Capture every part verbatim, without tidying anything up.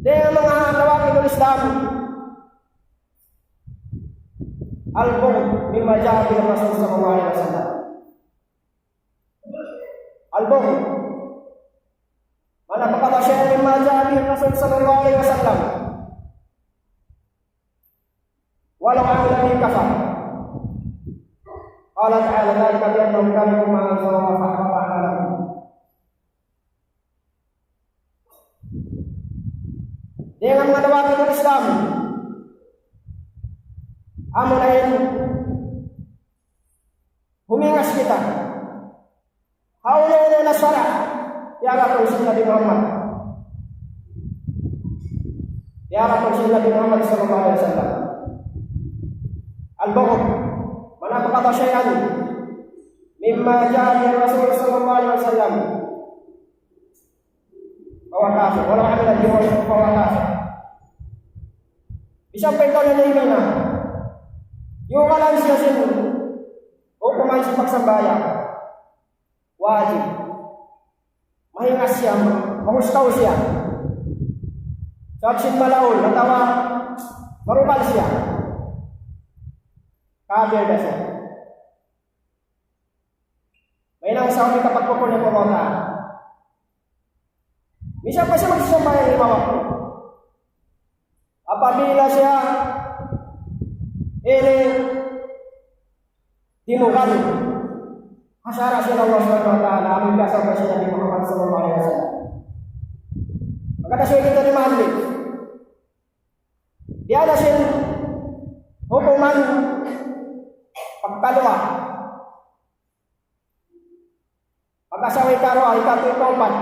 Dayn ha manga nawaqidul Islam, البغض مما جاء به الرسول صلى الله عليه وسلم. البغض من أبغض شيئا مما جاء به الرسول صلى الله عليه وسلم ولو عمل به كفر. قال تعالى: ذلك بأنهم كرهوا ما أنزل الله فأحبط أعمالهم. Dayn ha manga nawaqidul Islam, amuna in humingas kita ha unu-unu na sara' diyaratung sin Nabi Muhammad, diyaratung sin Nabi Muhammad sallallahu alayhi wasallam. البغض من أبغض شيئا مما جاء به الرسول صلى الله عليه وسلم فهو كافر، ولو عمل به فهو كافر. Bisan pa ikaw na nahimina, iyugalan siya sin hukuman sin pagsambahayang wajib. Mahingas siya, mahuskaw siya. Sabab sin malaul, atawa marungal siya. Kafir na siya. Mahinang sa awn hikapagkupur niya pa Allah Ta'ala. Misan pa siya magsambahayang lima waktu. Apabila siya ini dimugal ha sara' sin Allah Subhanahu wa Ta'ala, amun biya' sin Nabi Muhammad sallallahu alayhi wasallam. Maka da siya kita di mahalli. Biya' na sin hukuman pagkaluwa. Pag-asawa ikaruwa, ikatu, ikaupat.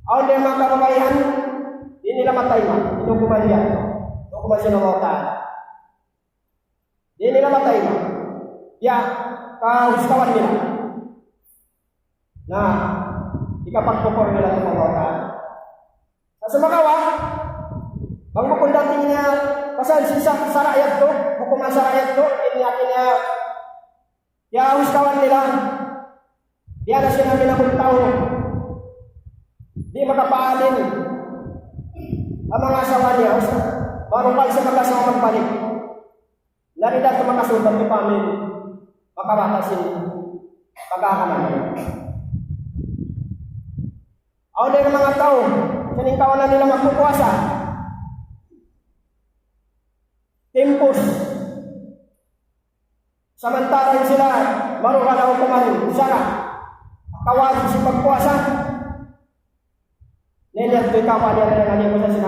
Awn da in manga kababaihan, di' nila matayma' in hukuman niya. Hukuman sin Allah Ta'ala. Di' nila matayma'. Ya, kahuskawan nila. Na, hikapagkupur nila pa Allah Ta'ala. Sa' sumagawa', bang bukun dayn ha pasal sin sa-, sara' yadtu, hukuman sara' yadtu, in ya, in ya, ya huskawan nila, biya' na sin amin amun tau, di' makapaalin in manga asawa niya, baru pa siya mag-asawa magbalik. Na di' da tuud makasud pa amin, makabata' sin pag-aakanan. Awn da in manga tau, sin kawanan nila magpupuasa. Timpus. Samantara' sila, marugal ha hukuman sara'. Kawajib sin pagpuasa. Na in yadtu in kapalian nila, in puasa sin